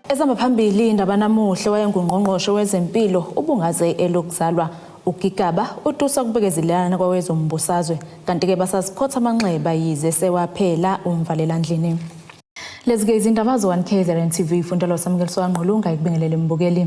Ezamaphambili indaba namuhla wayengungqongqoshe wezempilo ubungaze elokuzalwa uGigaba utusa ukubekezelelana kwawezombusazwe kanti-ke basazikhotha amanxeba yize sewaphela umvalelandlini. Lezi-ke izindaba zo-1 KZN TV fundelo samukeliswa Ngqulunga ikubingelele mbukeli.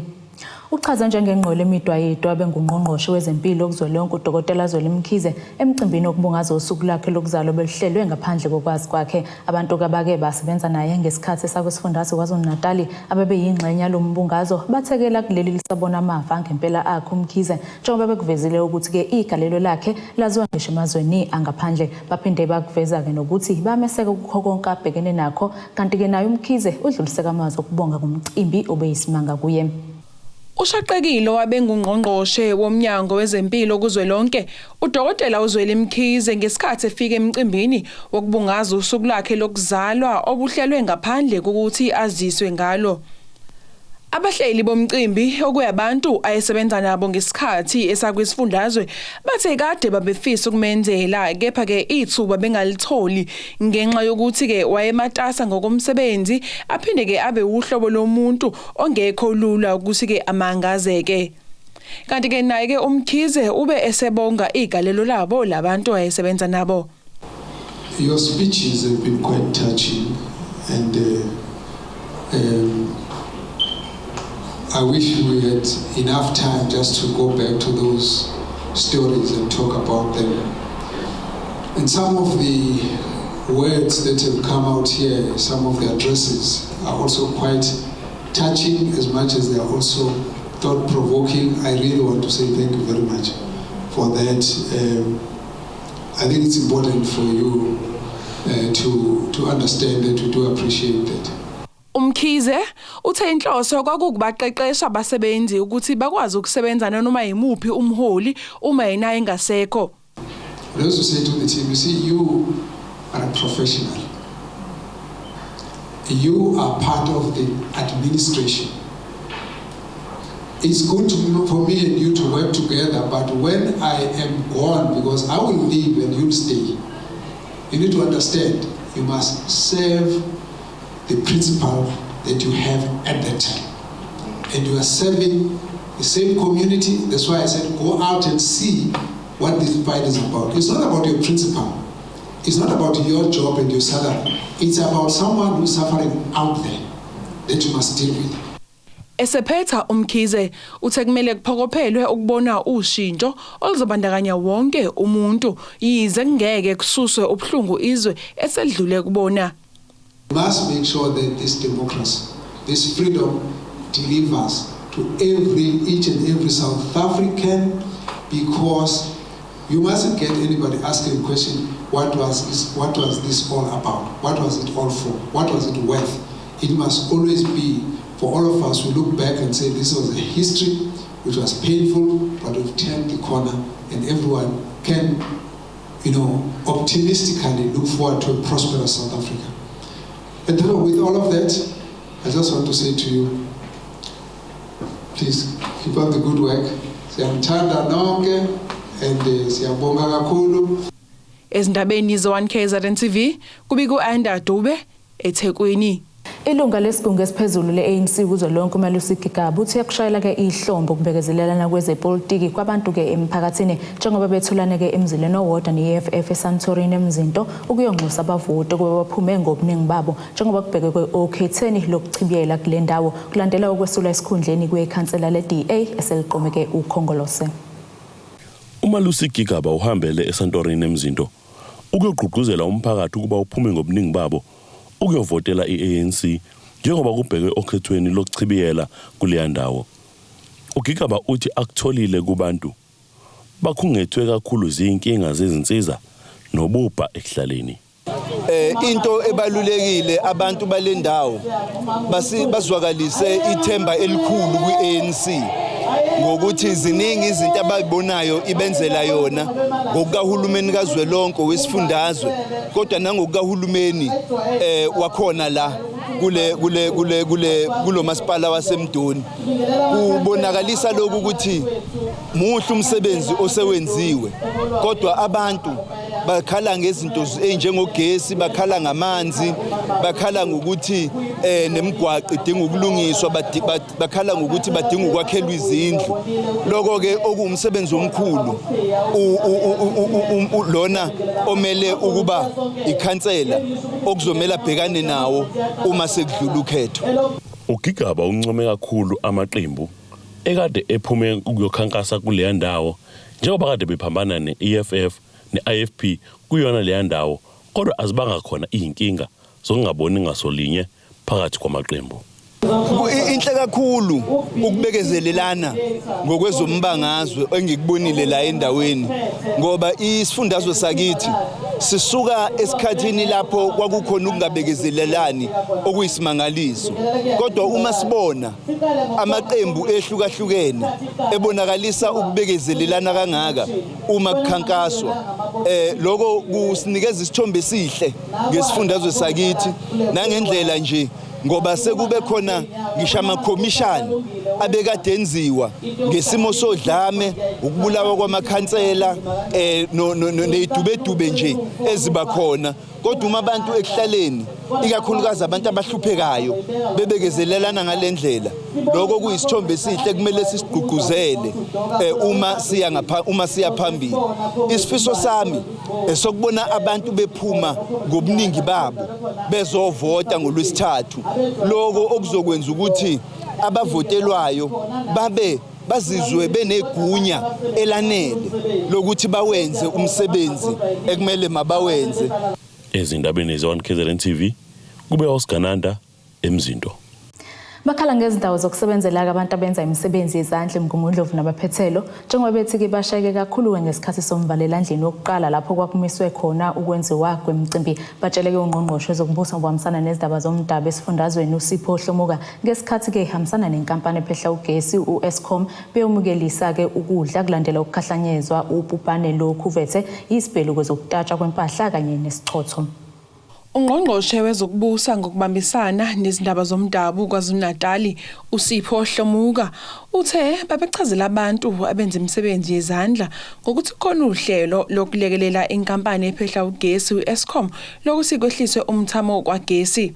Uchaze njengengqwele emidwayidwa bengungqongqoshe wezempilo kuzwelonke uDokotela Zweli Mkhize emcimbini wokubungaza usuku lwakhe lokuzalwa beluhlelwe ngaphandle kokwazi kwakhe. Abantu abake basebenza naye ngesikhathi esakwisifundazwe KwaZulu-Natali abebeyingxenye yalo mbungazo bathekela kuleli lisabona amava ngempela akhe uMkhize njengoba bekuvezile ukuthi-ke igalelo lakhe laziwa ngisho emazweni angaphandle. Baphinde bakuveza-ke nokuthi bameseka kukho konke abhekene nakho kanti-ke naye uMkhize udluliseka amazwi okubonga ngomcimbi obeyisimanga kuye. Ushaqekile owabengungqongqoshe womnyango wezempilo kuzwelonke uDokotela uZweli Mkhize ngesikhathi efika emcimbini wokubungaza usuku lwakhe lokuzalwa obuhlelwe ngaphandle kokuthi aziswe ngalo. Abahleli bomcimbi okuyabantu ayesebenza nabo ngesikhathi esakwisifundazwe bathe kade babefisa ukumenzela kepha ke ithuba bengalitholi ngenxa yokuthi ke wayematasa ngokomsebenzi aphinde ke abe uhlobo lomuntu ongekho lula ukuthi ke amangazeke. Kanti ke naye ke uMkhize ube esebonga igalelo labo labantu ayesebenza nabo. Your speeches have been quite touching, and I wish we had enough time just to go back to those stories and talk about them. And some of the words that have come out here, some of the addresses, are also quite touching as much as they are also thought-provoking. I really want to say thank you very much for that. I think it's important for you to understand that we do appreciate that. UMkhize uthe inhloso kwakukubaqeqesha abasebenzi ukuthi bakwazi ukusebenza nanoma yimuphi umholi uma yena engasekho. I also say to the team, you see, you are a professional. You are part of the administration. It's good for me and you to work together, but when I am gone, because I will leave and you'll stay, you need to understand you must serve the principal that you have at that time. And you are serving the same community. That's why I said go out and see what this fight is about. It's not about your principal. It's not about your job and your salary. It's about someone who's suffering out there that you must deal with. Esephetha uMkhize uthe kumele kuphokophelwe ukubona ushintsho oluzobandakanya wonke umuntu yize kungeke kususwe ubuhlungu izwe esedlule kubona. We must make sure that this democracy, this freedom delivers to each and every South African, because you mustn't get anybody asking a question, what was this all about? What was it all for? What was it worth? It must always be for all of us who look back and say this was a history which was painful, but we've turned the corner and everyone can optimistically look forward to a prosperous South Africa. And then with all of that, I just want to say to you, please keep up the good work. Siyanithanda nonke and siyabonga kakhulu. Ezindabeni zo-1 KZN TV kubika u-Anda Dube eThekwini. Ilunga lesigungu esiphezulu le-ANC kuzwelonke uMalusi Gigaba uthi yakushayela-ke ihlombe ukubekezelelana kwezepolitiki kwabantu-ke emphakathini njengoba bethulane-ke emzileni owodwa ne-EFF eSantorini eMzinto ukuyonxusa abavoti ukuba baphume ngobuningi babo njengoba kubhekwe okhethweni lokuchibiyela kule ndawo kulandela ukwesula esikhundleni kwekhansela le-DA eseliqomeke uKhongolose. UMalusi Gigaba uhambele eSantorini eMzinto ukuyogqugquzela umphakathi ukuba uphume ngobuningi babo ukuyovotela i-ANC njengoba kubhekwe okhethweni lokuchibiyela kuleya ndawo. uGigaba uthi akutholile kubantu bakhungethwe kakhulu zinkinga zezinsiza nobubha ekuhlaleni. Into ebalulekile, abantu balendawo bazwakalise ithemba elikhulu kwi-ANC ngokuthi ziningi izinto abayibonayo ibenzela yona ngokukahulumeni kazwelonke, wesifundazwe, kodwa nangokukahulumeni wakhona la kule kulo masipala waseMdoni. Kubonakalisa lokhu ukuthi muhle umsebenzi osewenziwe, kodwa abantu Bakhala ngezinto ezinjengogesi, bakhala ngamanzi, bakhala ngokuthi nemigwaqo idinga ukulungiswa, bakhala ngokuthi badinga ukwakhelwa izindlu. Lokho ke okuwumsebenzi omkhulu lona omele ukuba ikhansela okuzomela abhekane nawo uma sekudlula ukhetho. UGigaba uncome kakhulu amaqembu ekade ephume ukuyokhankasa kuleya ndawo njengoba kade bephambana ne-EFF ne-IFP kuyona leya ndawo, kodwa azibanga khona iy'nkinga zokungaboni ngasolinye phakathi kwamaqembu. Inhle kakhulu ukubekezelelana ngokwezombangazwe engikubonile la endaweni, ngoba isifundazwe sakithi sisuka esikhathini lapho kwakukhona ukungabekezelelani okuyisimangaliso. Kodwa uma sibona amaqembu ehlukahlukene ebonakalisa ukubekezelelana kangaka uma kukhankaswa, lokho kusinikeza isithombe esihle ngesifundazwe sakithi nangendlela nje, ngoba sekube khona ngisho amakhomishani abekade enziwa ngesimo sodlame, ukubulawa kwamakhansela, ney'dubedube nje eziba khona. Kodwa uma abantu ekuhlaleni, ikakhulukazi abantu abahluphekayo, bebekezelelana ngale ndlela, lokho kuyisithombe esihle kumele sisigqugquzele uma siya phambili. Isifiso sami esokubona abantu bephuma ngobuningi babo bezovota ngoLwesithathu, lokho okuzokwenza ukuthi abavotelwayo babe bazizwe benegunya elanele lokuthi bawenze umsebenzi ekumele mabawenze. Ezindabeni ze-1 KZN TV, kube uSigananda eMzinto. Bakhala ngezindawo zokusebenzela abantu abenza imisebenzi yezandla eMgungundlovu nabaphethelo, njengoba bethi-ke bashayeke kakhulu ngesikhathi somvalelandlini wokuqala lapho kwakumiswe khona ukwenziwa kwemicimbi. Batsheleke ungqongqoshe wezokubusa ngokubambisana nezindaba zomdabu esifundazweni uSipho Hlomuka ngesikhathi-ke ihambisana nenkampani ephehla ugesi u-Eskom beyomukelisa-ke ukudla kulandela ukukhahlanyezwa ubhubhane lokhuvethe isibhelu kwezokutatshwa kwempahla kanye nesichotho. Ungqongqoshe wezokubusa ngokubambisana nezindaba zomdabu KwaZulu-Natali uSipho Hlomuka uthe babechazela abantu abenza imisebenzi yezandla ngokuthi khona uhlelo lokulekelela inkampani ephehla ugesi u-Eskom lokuthi kwehliswe umthamo kwagesi.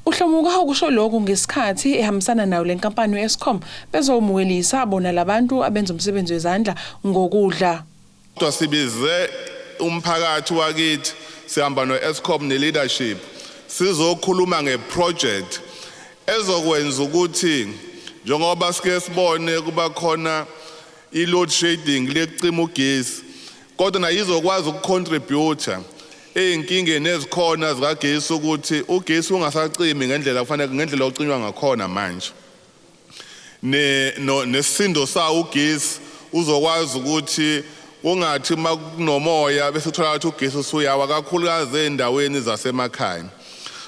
UHlomuka ukusho lokhu ngesikhathi ehambisana nayo le nkampani u-Eskom bezomukelisa bona labantu abenza umsebenzi wezandla ngokudla. Kodwa sibize umphakathi wakithi, sihamba no-Eskom ne-leadership, sizokhuluma nge-project ezokwenza ukuthi njengoba sike sibone kuba khona i-load shedding lekucima ugesi, kodwa nayo izokwazi ukucontribute ey'nkingeni ezikhona zikagesi ukuthi ugesi ungasacimi ngendlela kufanele, ngendlela ocinywa ngakhona manje. Nesisindo sawo ugesi uzokwazi ukuthi kungathi uma kunomoya bese uthola ukuthi ugesi usuyawa, kakhulukazi ey'ndaweni zasemakhaya.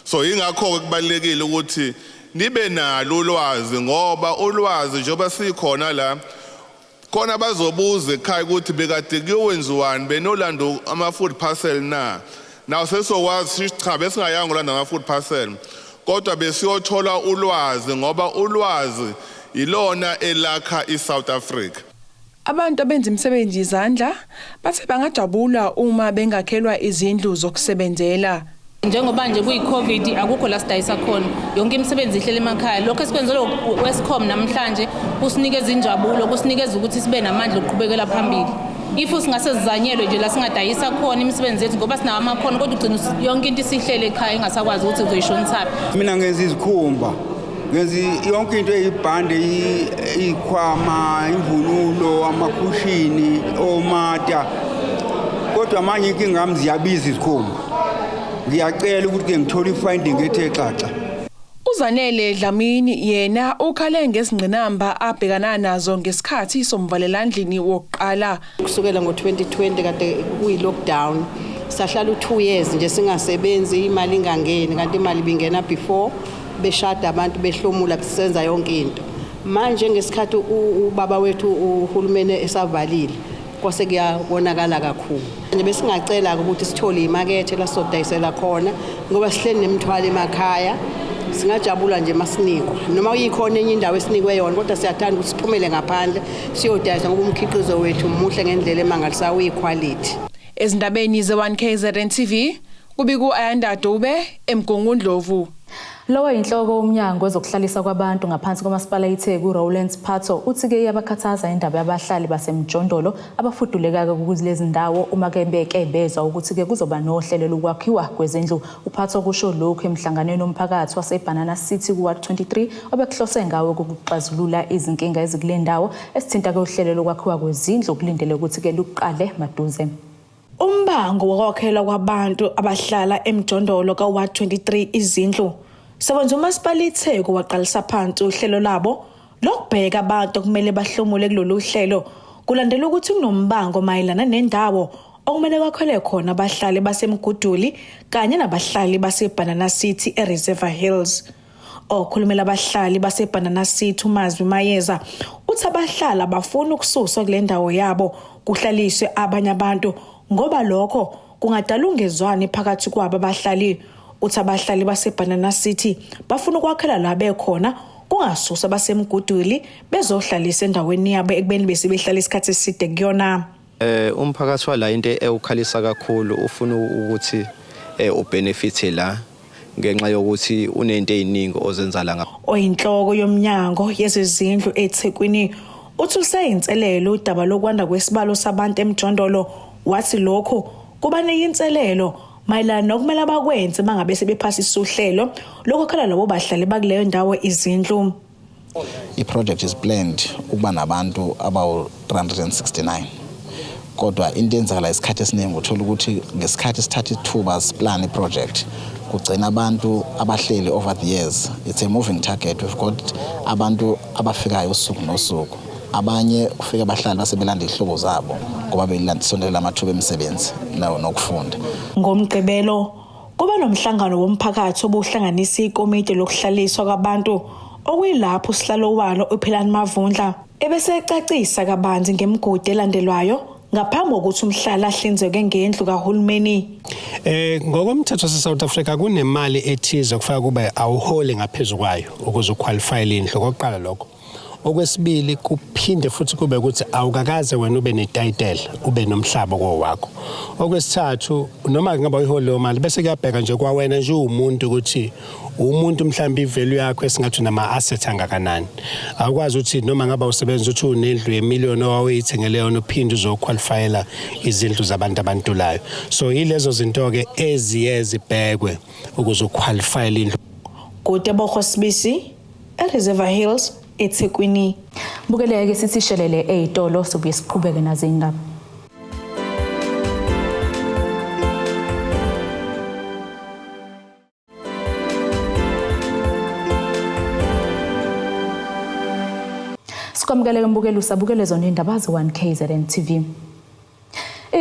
So yingakho-ke kubalulekile ukuthi nibe nalo ulwazi, ngoba ulwazi njengoba sikhona la khona bazobuza ekhaya ukuthi bekade kuyowenziwani, benolanda ama-food parcel na. Naw sesokwazi sithi cha, besingayanga ulanda ama-food parcel, kodwa besiyothola ulwazi, ngoba ulwazi ilona elakha i-South Africa. Abantu abenza imisebenzi yezandla bathe bangajabula uma bengakhelwa izindlu zokusebenzela. Njengoba nje kuyi-COVID, akukho la sidayisa khona, yonke imisebenzi ihlele emakhaya. Lokho esikwenzela u-Eskom namhlanje kusinikeza injabulo, kusinikeza ukuthi sibe namandla okuqhubekela phambili. If singase sizanyelwe nje la singadayisa khona imisebenzi yethu, ngoba sinawo amakhono, kodwa ugcina yonke into isihlele ekhaya ingasakwazi ukuthi uzoyishonisaphi. Mina ngenza izikhumba, ngenza yonke into eyibhande, ikhwama, imvunulo, amakhushini, omata, kodwa manje inkinga yami ziyabiza izikhumba. Ngiyacela ukuthi ke ngithole i-funding ethe xaxa. Uzanele Dlamini yena ukhale ngezingqinamba abhekana nazo ngesikhathi somvalelandlini wokuqala. Kusukela ngo-2020 kade kuyi-lockdown, sahlala u-2 years nje singasebenzi, imali ingangeni, kanti imali ibingena before beshada abantu, behlomula, senza yonke into. Manje ngesikhathi ubaba wethu uhulumeni esavalile, kwase kuyabonakala kakhulu. Besingacela ukuthi sithole imakethe la sodayisela khona, ngoba sihleli nemithwalo emakhaya. Singajabula nje masinikwa noma ikhona enye indawo esinikwe yona, kodwa siyathanda ukuthi siphumele ngaphandle siyodayisa, ngoba umkhiqizo wethu muhle ngendlela emangalisayo, uyiquality. Ezindabeni ze-1KZN TV, kubika u-Ayanda Dube eMgungundlovu. Lowo yinhloko womnyango wezokuhlalisa kwabantu ngaphansi komasipala iTheku Rowlands Phatho uthi-ke iyabakhathaza indaba yabahlali basemjondolo abafuduleka-ke kulezi ndawo uma ke beke bezwa ukuthi-ke kuzoba nohlelo lokwakhiwa kwezindlu. UPhatho kusho lokhu emhlanganweni womphakathi waseBanana City ku-Ward 23 obekuhlose ngawo ukuxazulula izinkinga ezikule ndawo esithinta-ke uhlelo lokwakhiwa kwezindlu kulindele ukuthi-ke luqale maduze. Umbango wokwakhelwa kwabantu abahlala emjondolo ka-Ward 23 izindlu sewenza umasipala iTheku waqalisa phansi uhlelo labo lokubheka abantu okumele bahlomule kulolu hlelo kulandela ukuthi kunombango mayelana nendawo okumele kwakhelwe khona abahlali baseMguduli kanye nabahlali baseBanana City eReservoir Hills. Okhulumela abahlali baseBanana City uMazwi Mayeza uthi abahlali abafuni ukususwa kule ndawo yabo kuhlaliswe abanye abantu ngoba lokho kungadala ungezwani phakathi kwabo abahlali. Uthi abahlali baseBanana City bafuna ukwakhela la bekhona kungasusa abasemguduli bezohlalisa endaweni yabo ekubeni bese behlala isikhathi eside kuyona. Umphakathi wala into ewukhalisa kakhulu ufuna ukuthi ubenefit la ngenxa yokuthi unento eziningi ozenza la. Oyinhloko yomnyango yezezindlu eThekwini uthi usayinselelo udaba lokwanda kwesibalo sabantu emjondolo, wathi lokho kubanika inselelo mayelana nokumele abakwenze bangabe sebephasisa uhlelo lokukhala labo bahlali bakuleyo ndawo izindlu. I-project is planned ukuba nabantu abawu 369, kodwa into eyenzakala isikhathi esiningi uthola ukuthi ngesikhathi sithatha ithuba siplan i-project kugcina abantu abahleli over the years. It's a moving target. We've got abantu abafikayo usuku nosuku, abanye kufika abahlali basebelanda izihlobo zabo ngoba belandisondela amathuba emisebenzi nokufunda. Ngomgqibelo kuba nomhlangano womphakathi obuhlanganisa ikomiti lokuhlaliswa kwabantu okuyilapho usihlalo walo uPhilani Mavundla ebese ecacisa kabanzi ngemigodi elandelwayo ngaphambi kokuthi umhlali ahlinzekwe ngendlu kahulumeni. Ngokomthetho wase-South Africa kunemali ethize kufaka kube awuholi ngaphezulu kwayo ukuze uqualify indlu, okokuqala lokho. Okwesibili kuphinde futhi kube ukuthi awukakaze wena ube netitle, ube nomhlaba kowakho. Okwesithathu noma ngaba uyiholi leyo mali bese kuyabheka nje kwawena nje uwumuntu ukuthi umuntu mhlawumbe ivalue yakho esingathi unama assets angakanani. Awukwazi ukuthi noma ngaba usebenza ukuthi unendlu yemillion owayithengele yona uphinde uzoqualifyela izindlu zabantu abantulayo. So yilezo zinto ke eziye zibhekwe ukuze uqualifyele indlu. Kutebogo Sibisi, eReservoir Hills, eThekwini. Bukeleke sithi shelele eyitolo sobuye siqhubeke nazo indaba. Sikwamukele mbukeli usabukele zona indaba ze-1 KZN TV.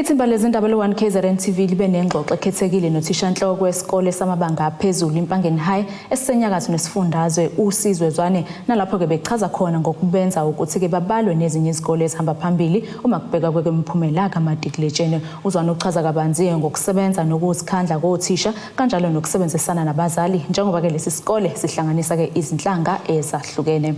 Ithimba lezindaba le-1 KZN TV libe nengxoxo ekhethekile nothishanhloko wesikole samabanga aphezulu iMpangeni High esisenyakatho nesifundazwe uSizwe Zwane, nalapho-ke bechaza khona ngokubenza ukuthi-ke babalwe nezinye izikole ezihamba phambili uma kubhekwa kwemiphumela kamatikuletsheni. UZwane uchaza kabanzi ngokusebenza nokuzikhandla kothisha kanjalo nokusebenzisana nabazali njengoba-ke lesi sikole sihlanganisa-ke izinhlanga ezahlukene.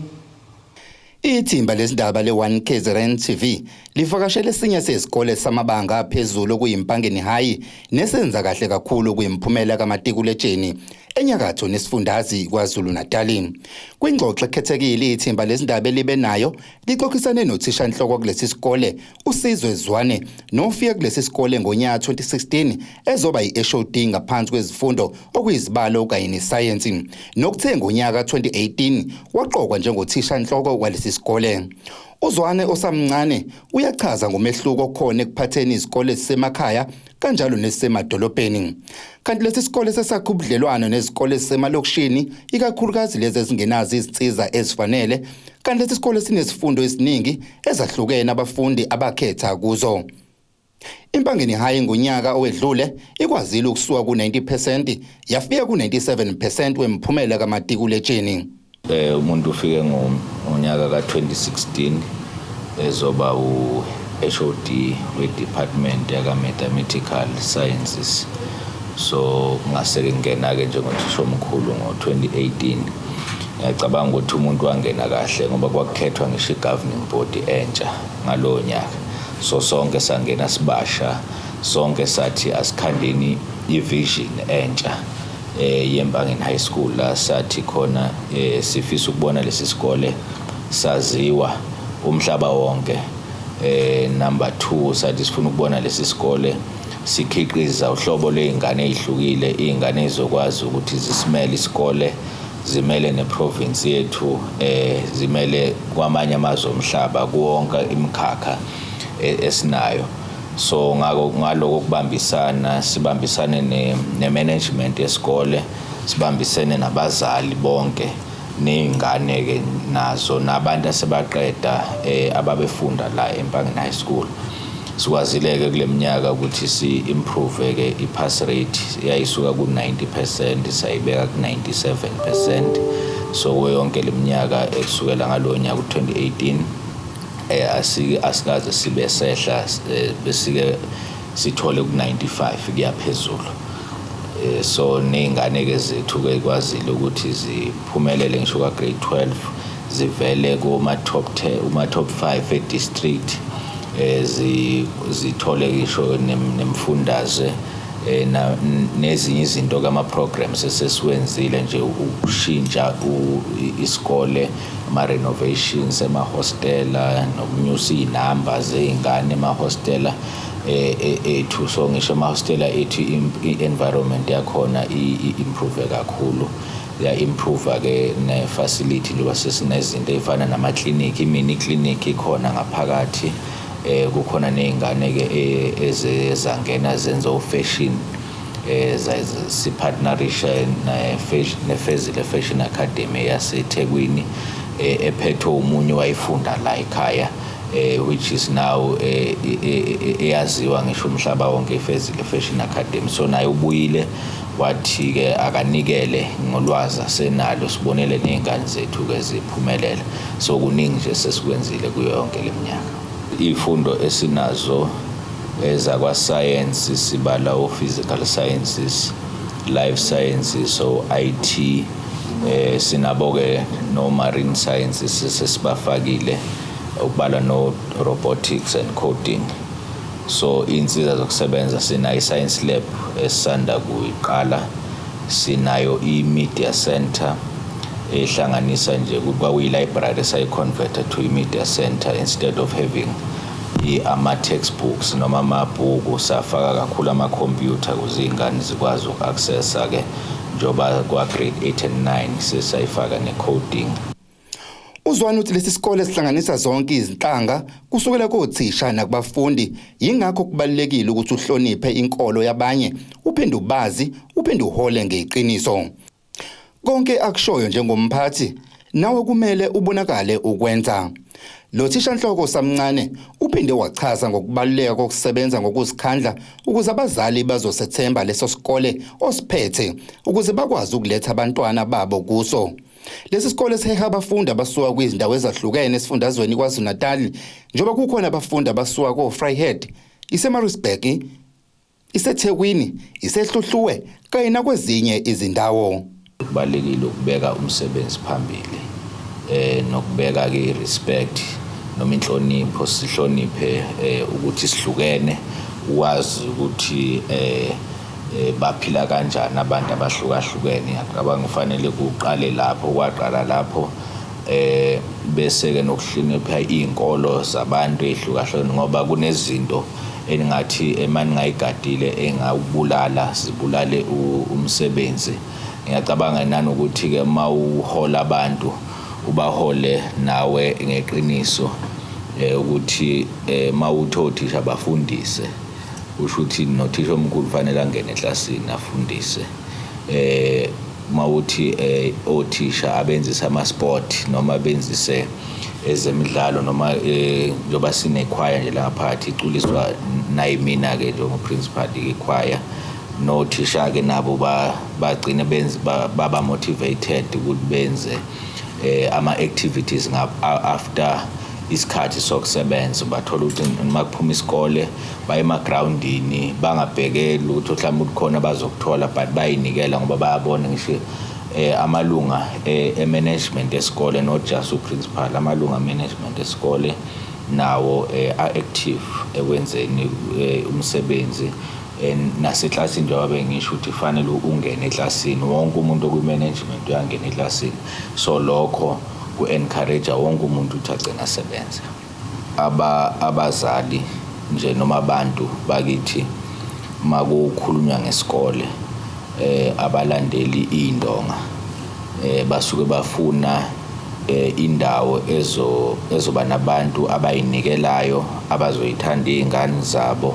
Ithimba lezindaba le-1 KZN TV livakashele esinye sezikole samabanga aphezulu okuyiMpangeni High nesenza kahle kakhulu kuyimphumela kamatikuletsheni enyakatho nesifundazwe KwaZulu Natal. Kwingxoxo ekhethekile ithimba lezindaba elibe nayo lixoxisane nothishanhloko kulesi sikole uSizwe Zwane nofika kulesi sikole ngonyaka 2016 ezoba yi-HOD ngaphansi kwezifundo okuyizibalo kanye nesayensi, nokuthe ngonyaka 2018 waqokwa njengothishanhloko walesi sikole. UZwane osamncane uyachaza ngomehluko okhona ekuphatheni izikole ezisemakhaya kanjalo nezisemadolobheni. Kanti lesi sikole sesakha ubudlelwano nezikole ezisemalokishini, ikakhulukazi lezi ezingenazo izinsiza ezifanele. Kanti lesi sikole sinezifundo eziningi ezahlukene abafundi abakhetha kuzo. Impangeni High ngonyaka owedlule ikwazile ukusuka ku-90% yafika ku-97% wemiphumela kamatikuletsheni. Umuntu ufike ngonyaka ka-2016 ezoba u-HOD we-department yaka-mathematical sciences, so ngase-ke ngingena-ke njengothisha omkhulu ngo-2018. Ngiyacabanga ukuthi umuntu wangena kahle ngoba kwakukhethwa ngisho i-governing body entsha ngalowo nyaka, so sonke sangena sibasha Sonke sathi asikhandeni i-vision entsha yeMpangeni High School, la sathi khona sifisa ukubona lesi sikole saziwa umhlaba wonke. Number 2, sathi sifuna ukubona lesi sikole sikhiqiza uhlobo lwey'ngane ey'hlukile, iy'ngane ey'zokwazi ukuthi zisimele isikole, zimele neprovince yethu, zimele kwamanye amazwe omhlaba kuwonke imikhakha esinayo. So ngaloko kubambisana, sibambisane ne-management yesikole, sibambisene nabazali bonke ney'ngane-ke nazo nabantu asebaqeda ababefunda la eMpangeni High School. Sikwazile-ke kule minyaka ukuthi si-improve-ke i-pass rate, yayisuka ku-90% sayibeka ku-97%. So kuyo yonke le minyaka ekusukela ngalowo nyaka u-2018 asikaze sibe sehla, besike sithole ku-95 kuya phezulu. So ney'ngane-ke zethu-ke kwazile ukuthi ziphumelele ngisho ka-grade 12, zivele kuma-top 10, kuma-top 5 e-district, zithole ngisho nemfundaze nezinye izinto kama-programs esesiwenzile nje ukushintsha isikole, ama-renovations emahostela nokunyusa iy'namba zey'ngane emahostela ethu. So ngisho amahostela ethu i-environment yakhona i-improve kakhulu, ya-improve-ke ne-facility njengoba sesinezinto ey'fana namaklinikhi, i-mini clinic ikhona ngaphakathi. Kukhona ney'ngane-ke ezangena zenza o-fashion, sipartnerisha neFezile Fashion Academy yaseThekwini, ephethwe omunye wayefunda la ekhaya, which is now eyaziwa ngisho umhlaba wonke, iFezile Fashion Academy. So naye ubuyile wathi-ke akanikele ngolwazi asenalo, sibonele ney'ngane zethu-ke ziphumelela. So kuningi nje sesikwenzile kuyo yonke le minyaka. Iy'fundo esinazo ezakwa-science sibala o-physical sciences, life sciences, so IT, sinabo-ke no-marine sciences sesibafakile, okubalwa no-robotics and coding. So iy'nsiza zokusebenza sinayo i-science lab esisanda kuyiqala, sinayo i-media center ehlanganisa nje kwakuyi-library esayi-converta to i-media center instead of having ama-textbooks noma amabhuku, safaka kakhulu amakhompyutha ukuze iy'ngane zikwazi uku-accessa-ke njengoba kwa-grade 8 and 9 sesayifaka ne-coding. Uzwana uthi lesi sikole sihlanganisa zonke izinhlanga kusukela kothisha nakubafundi, yingakho kubalulekile ukuthi uhloniphe inkolo yabanye, uphinde ubazi, uphinde uhole ngeqiniso. Konke akushoyo njengomphathi nawe kumele ubonakale ukwenza. Lo thishanhloko samncane uphinde wachaza ngokubaluleka kokusebenza ngokuzikhandla ukuze abazali bazosethemba leso sikole osiphethe ukuze bakwazi ukuletha abantwana babo kuso. Lesi sikole siheha abafundi abasuka kwizindawo ezahlukene esifundazweni KwaZulu-Natal, njengoba kukhona abafundi abasuka ko-Vryheid, iseMaritzburg, iseThekwini, iseHluhluwe kanye nakwezinye izindawo. Kubalulekile ukubeka umsebenzi phambili, nokubeka ke respect noma inhlonipho, sihloniphe ukuthi sihlukene, wazi ukuthi baphila kanjani abantu abahlukahlukene. Ngiyacabanga kufanele kuqale lapho, kwaqala lapho, bese ke nokuhlonipha iy'nkolo zabantu ey'hlukahlukene, ngoba kunezinto engathi emaningayigadile engawubulala zibulale umsebenzi. Ngiyacabanga nanokuthi ke mawuhola abantu ubahole nawe ngeqiniso, ukuthi mawuthi othisha bafundise, usho ukuthi nothisha omkhulu kufanele angene eklasini afundise. Mawuthi othisha abenzise ama-sport noma benzise ezemidlalo, noma njengoba sinekhwaya nje la ngaphakathi iculiswa nayimina-ke njengo-principal ikhwaya, nothisha-ke nabo bagcine benze baba motivated ukuthi benze ama-activities after isikhathi sokusebenza. Bathola ukuthi uma kuphuma isikole baye emagrawundini, bangabhekeli ukuthi mhlawumbe kukhona abazokuthola, but bayinikela ngoba bayabona ngisho amalunga e-management esikole, not just uprincipal, amalunga e-management esikole Nawo a-active ekwenzeni umsebenzi naseklasini, njengoba bengisho ukuthi fanele ungene eklasini, wonke umuntu okwi-management uyangena eklasini, so lokho ku-encourage wonke umuntu ukuthi agcine asebenze. Abazali nje noma abantu bakithi, makukhulunywa ngesikole, abalandeli indonga, basuke bafuna indawo ezoba nabantu abayinikelayo, abazoyithanda izingane zabo,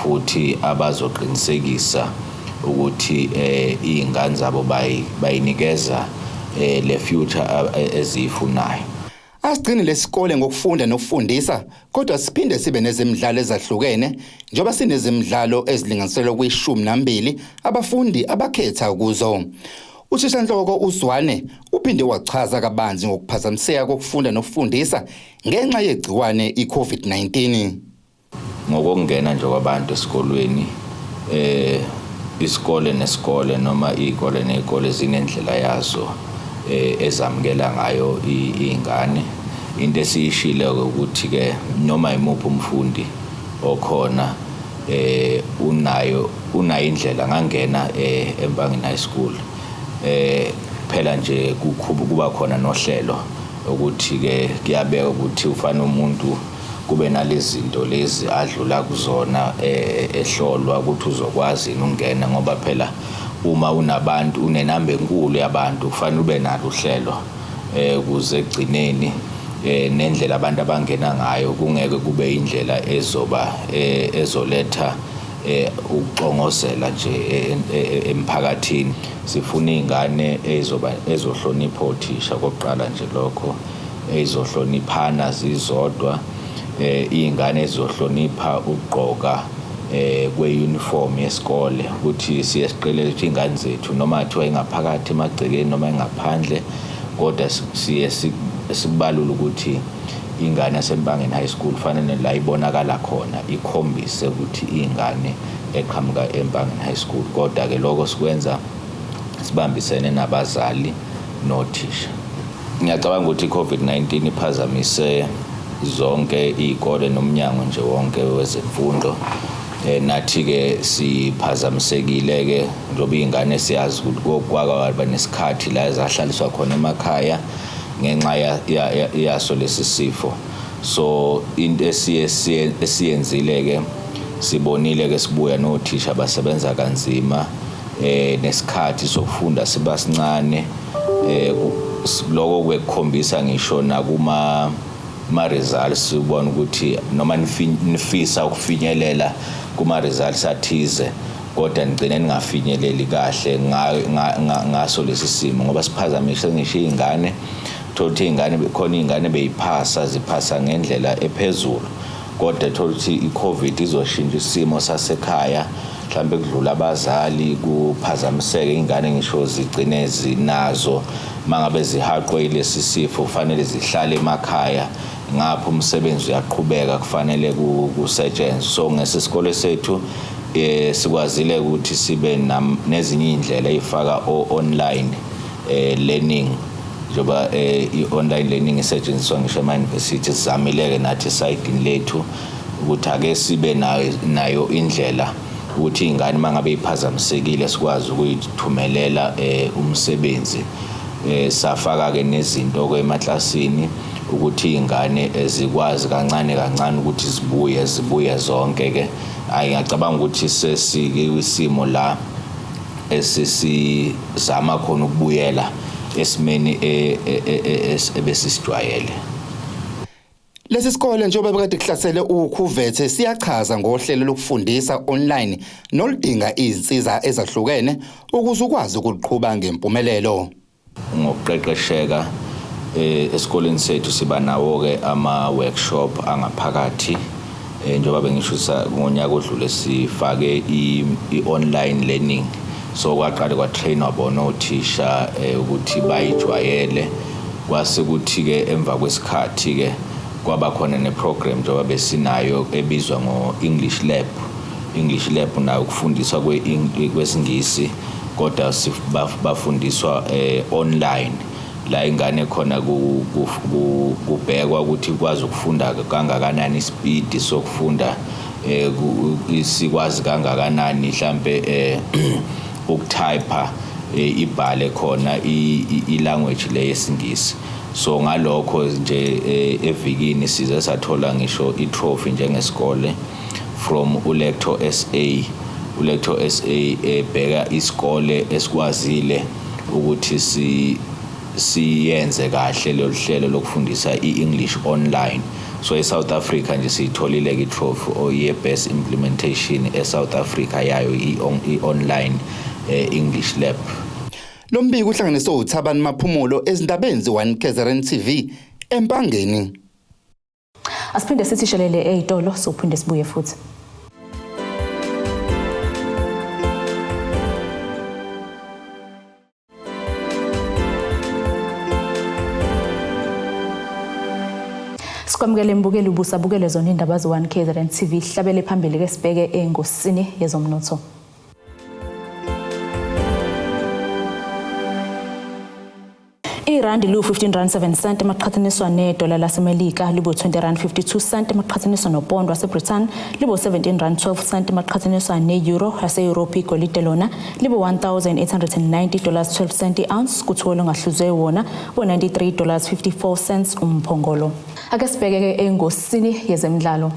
futhi abazoqinisekisa ukuthi izingane zabo bayinikeza le future eziyifunayo. Asigcini lesikole ngokufunda nokufundisa, kodwa siphinde sibe nezemidlalo ezahlukene, njengoba sinezemidlalo ezilinganiselwa kwi-12 abafundi abakhetha kuzo. Uthishanhloko uZwane uphinde wachaza kabanzi ngokuphazamiseka kokufunda nokufundisa ngenxa yegciwane i-COVID-19. Ngokungena nje kwabantu esikolweni, isikole nesikole noma izikole nezikole zinendlela yazo ezamukela ngayo izingane. Into esiyishile ukuthi ke noma imuphi umfundi okhona unayo indlela ngangena eMpangeni High School. Phela nje kuba khona nohlelo ukuthi ke kuyabeka ukuthi ufana umuntu kube nalezi zinto lezi adlula kuzona, ehlolwa ukuthi uzokwazi ukungena, ngoba phela uma unabantu, unenamba enkulu yabantu, kufanele ube nalo uhlelo ukuze egcineni nendlela abantu abangena ngayo kungeke kube indlela ezoba ezoletha ukuxongozela nje emphakathini. Sifuna izingane ezoba ezohlonipha othisha kokuqala nje, lokho ezohloniphana zizodwa, izingane ezohlonipha ukugqoka kwe-uniform yesikole, ukuthi siye siqelele ukuthi izingane zethu noma kuthiwa ingaphakathi emagcekeni noma ingaphandle, kodwa siye sikubalula ukuthi ingane yaseMpangeni High School fanele la ibonakala khona ikhombise ukuthi ingane eqhamuka eMpangeni High School. Kodwa ke lokho sikwenza sibambisene nabazali nothisha. Ngiyacabanga ukuthi i-COVID-19 iphazamise zonke izikole nomnyango nje wonke wezemfundo. Nathi ke siphazamisekile ke njengoba izingane siyazi ukuthi kwaba nesikhathi la ezahlaliswa khona emakhaya ngenxa yaso lesi sifo. So into esiyenzile ke, sibonile ke sibuya nothisha basebenza kanzima, nesikhathi sokufunda siba sincane, lokho kwekukhombisa ngisho nakuma ma results, ubona ukuthi noma nifisa ukufinyelela kuma results athize, kodwa nigcine ningafinyeleli kahle ngaso lesi simo, ngoba siphazamise ngisho izingane. Thola ukuthi izingane khona, izingane beyiphasa, ziphasa ngendlela ephezulu, kodwa thola ukuthi i-COVID izoshintsha isimo sasekhaya, mhlambe kudlula abazali, kuphazamiseke ingane, ngisho zigcine zinazo mangabe zihaqwe lesi sifo, kufanele zihlale emakhaya, ngapha umsebenzi uyaqhubeka, kufanele kusetshenzwe. So ngesisikole sethu sikwazile ukuthi sibe nezinye indlela ezifaka online learning, njengoba i-online learning isetshenziswa ngisho ema-university. Sizamile-ke nathi esayidini lethu ukuthi ake sibe nayo indlela ukuthi ingane mangabe iphazamisekile sikwazi ukuyithumelela umsebenzi. Safaka ke nezinto ke emaklasini ukuthi ingane ezikwazi kancane kancane ukuthi zibuye zonke ke. Hayi, ngiyacabanga ukuthi sesike isimo la esisizama khona ukubuyela esimeni ebesisijwayele. Lesi sikole, njengoba bekade kuhlasele ukhuvethe, siyachaza ngohlelo lokufundisa online noludinga izinsiza ezahlukene ukuze ukwazi ukuqhuba ngempumelelo. Ngokuqeqesheka esikoleni sethu siba nawo ke ama workshop angaphakathi, njengoba bengisho ngonyaka odlule sifake i-online learning, so kwaqale kwatrainwa bona othisha ukuthi bayijwayele, kwase kuthi ke emva kwesikhathi ke kwaba khona neprogram njengoba besinayo ebizwa ngo-English Lab. English Lab nayo ukufundiswa kwesiNgisi, kodwa bafundiswa online. La ingane khona kubhekwa ukuthi ikwazi ukufunda kangakanani, ispeed sokufunda sikwazi kangakanani, mhlambe ukutype, ibhale khona i-language le yesiNgisi. So ngalokho nje evikini size sathola ngisho i-trophy njengesikole from uLecto SA. uLecto SA ebheka isikole esikwazile ukuthi siyenze kahle lolu hlelo lokufundisa i-English online. So eSouth Africa nje siyitholile ke trophy oye best implementation eSouth Africa yayo i-online English lab. Lo mbiko uhlanganiswe uThabani Maphumulo ezindabeni ze-1 KZN TV eMpangeni. Asiphinde sithi shelele ey'tolo, sophinde sibuye futhi. Sikwamukele mbukeli, ubusabukele zona indaba ze-1 KZN TV. Hlabele phambili ke sibheke engosini yezomnotho. Irandi lu-15 rand 7 cent emaqhathaniswa nedola laseMelika, libo 20 rand 52 cent emaqhathaniswa nopondo waseBritain, libo 17 rand 12 cent emaqhathaniswa ne-euro yase-Europe. Igolide lona libo 1890 dollars 12 cent i-ounce, kuthiwa olungahluzwe wona bo 93 dollars 54 cents umphongolo. Ake sibheke-ke engosini yezemidlalo.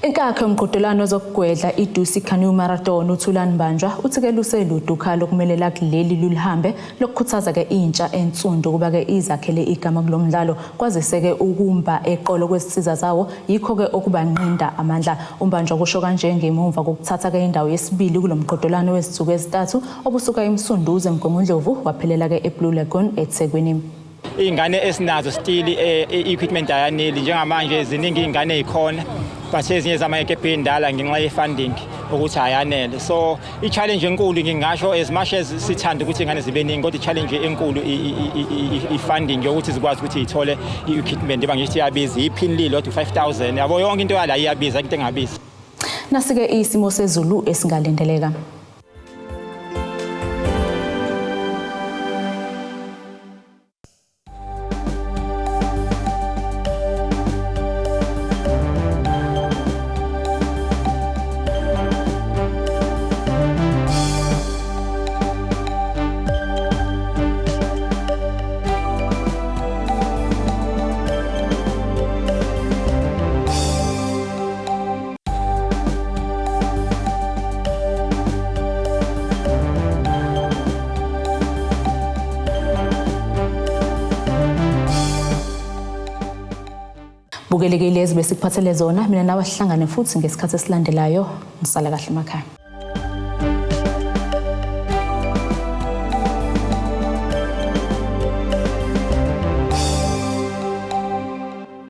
Inkakha yomqhudelwano wezokugwedla iDusi Canoe Marathon uThulani Mbanjwa uthi-ke luselude ukhalo okumele kuleli lulihambe lokukhuthaza-ke intsha ensundu ukuba-ke izakhele igama kulo mdlalo, kwazise-ke ukumba eqolo kwezinsiza zawo yikho-ke okubanqinda amandla. UMbanjwa kusho kanje ngemuva kokuthatha-ke indawo yesibili kulo mqhudelwano wezinsuku ezintathu obusuka eMsunduzi eMgungundlovu waphelela-ke eBlue Lagoon eThekwini. Iy'ngane esinazo still i-equipment ayaneli. Njengamanje ziningi iy'ngane ey'khona, but ezinye zamayekebhe ey'ndala ngenxa ye-funding ukuthi ayanele. So i-challenge enkulu ngingasho, as much as sithanda ukuthi iy'ngane zibe ningi, kodwa i-challenge enkulu i-funding yokuthi zikwazi ukuthi y'thole i-equipment. Iba ngisho iyabiza, iphini lilodwa u-5000, yabo, yonke into yala iyabiza, into engabizi. Nasike isimo sezulu esingalindeleka. Bukeleke lezi besikuphathele zona. Mina nawe sihlangane futhi ngesikhathi esilandelayo. Ngisala kahle emakhaya.